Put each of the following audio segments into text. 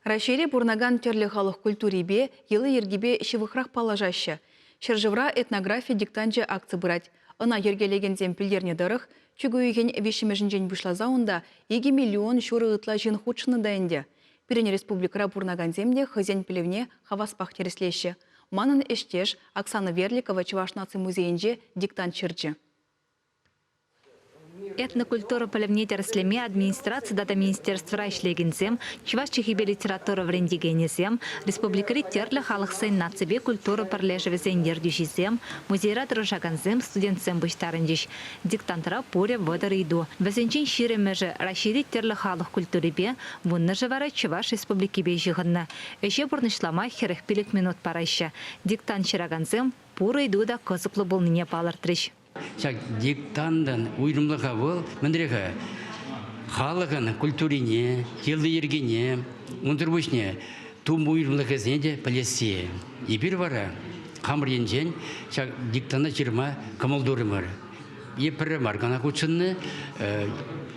Раҫҫейре пурӑнакан тӗрлӗ халӑх культурипе, йӑли-йӗркипе ҫывӑхрах паллашаҫҫӗ. Ҫӗршывра этнографи диктанчӗ акци пырать. Ӑна йӗркелекенсем пӗлтернӗ тӑрӑх, чӳк уйӑхӗн виҫҫӗмӗшӗнчен пуҫласа унта 2,5 миллион ытла ҫын хутшӑннӑ та ӗнтӗ. Пирӗн республикӑра пурӑнакансем те хӑйсен пӗлӗвне хаваспах тӗрӗслеҫҫӗ. Манӑн ӗҫтеш Оксана Верликова Чӑваш наци музейӗнче диктант ҫырчӗ. Этнокультура пӗлӗвне тӗрӗслеме администраци тата министерствӑра ӗҫлекенсем, чӑваш чӗлхипе литература вӗрентекенӗсем, республикӑри тӗрлӗ халӑхсен наципе культура пӗрлешӗвӗсен ертӳҫисем, музейра тӑрӑшакансем, студентсем пуҫтарӑнчӗҫ. Диктантра пурӗ 30 ыйту. Вӗсенчен ҫирӗмӗшӗ Раҫҫейри тӗрлӗ халӑх культурипе, вуннӑшӗ вара Чӑваш Республикипе ҫыхӑннӑ. Ӗҫе пурнӑҫлама 45 минут параҫҫӗ. Диктант ҫыракансем пур ыйту та кӑсӑклӑ пулнине палӑртрӗҫ. Ҫак диктантӑн уйрӑмлӑха вӑл мӗнре-ха? Халӑхӑн культурине, йӑли-йӗркине, унсӑр пуҫне тум уйрӑмлӑхӗсене те пӗлесси. Эпир вара хамӑр енчен ҫак диктанта ҫырма кӑмӑл турӑмӑр. Е пӗрре мар кӑна хутшӑннӑ,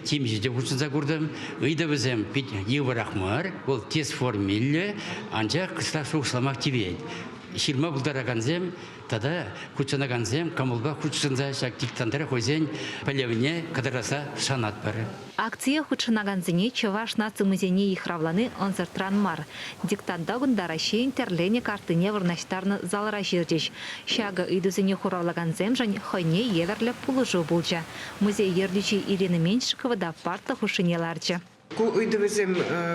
темиҫе те хутшӑнса куртӑм. Ыйтӑвӗсем пит йывӑрах мар, вӑл тест формиллӗ, анчах кӑштах шухӑшламах тивет. Ҫырма пултаракансем тата хутшӑнакансем кӑмӑлпа хутшӑнса ҫак диктантра хӑйсен пӗлӗвне кӑтартасса шанатпӑр. Акцие хутшӑнакансене Чӑваш наци музейне йыхравлани ӑнсӑртран мар. Диктанта кунта Раҫҫейӗн тӗрленӗ карттине вырнаҫтарнӑ залра ҫырчӗҫ. Ҫакӑ ыйтусене хуравлакансемшӗн хӑйне евӗрлӗ пулӑшу пулчӗ. Музей ертӳҫи Ирина Меньшикова та парта хушшине ларчӗ. Ку ыйтӑвӗсем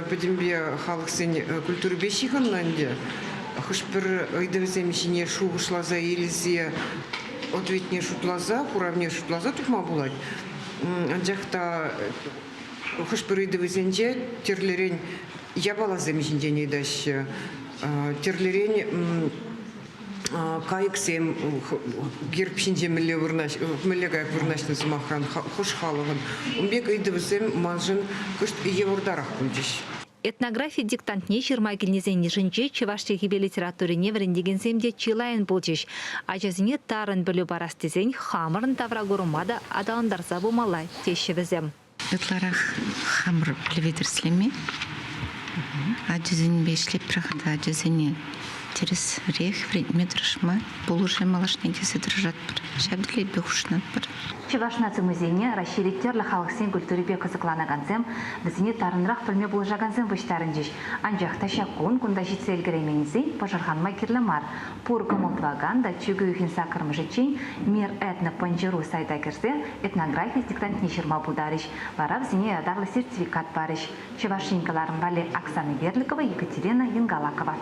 пӗтӗмпе халӑхсен культурипе ҫыхӑннӑ ӗнтӗ. Хӑш-пӗр ыйтӑвӗсем ҫине шухӑшласа илсе ответне шутласа, хуравне шутласа тухма пулать. Анчах та хӑш-пӗр ыйтӑвӗсенче тӗрлӗрен япаласем ҫинчен ыйтаҫҫӗ, тӗрлӗрен кайӑксем герб ҫинче мӗнле мӗнле кайӑк вырнаҫнӑ сӑмахран, хӑш халӑхӑн. Ун пек ыйтӑвӗсем маншӑн кӑшт йывӑртарах пулчӗҫ. Этнографи диктантне ҫырма килнисен йышӗнче чӑваш чӗлхипе литературине вӗрентекенсем те чылайӑн пулчӗҫ. Ачасене тарӑн пӗлӳ парас тесен хамӑрӑн тавракурӑма та аталантарса пымалла, теҫҫӗ вӗсем. Ытларах хамӑр пӗлӗве тӗрӗслеме, ачасемпе ӗҫлетпӗр-ха та ачасене тӗрӗсрех вӗрентме тӑрӑшма пулӑшӗ малашне тесе тӑрӑшатпӑр. Ҫав тӗллевпе хутшӑнатпӑр. Чӑваш наци музейне Раҫҫейри тӗрлӗ халӑхсен культурипе кӑсӑкланакансем, вӗсене тарӑнрах пӗлме пулӑшакансем пуҫтарӑнчӗҫ. Анчах та ҫак кун кунта ҫитсе ӗлкӗрейменнисен пӑшӑрханма кирлӗ мар. Пур кӑмӑл тӑвакан та чӳк уйӑхӗн саккӑрмӗшӗччен Мир этно пӑнчӑру сайта кӗрсе этнографи диктантне ҫырма пултарӗҫ. Вара вӗсене ятарлӑ сертификат парӗҫ. Чӑваш Ен кӑларӑм валли Оксана Верликова, Екатерина Янгалакова.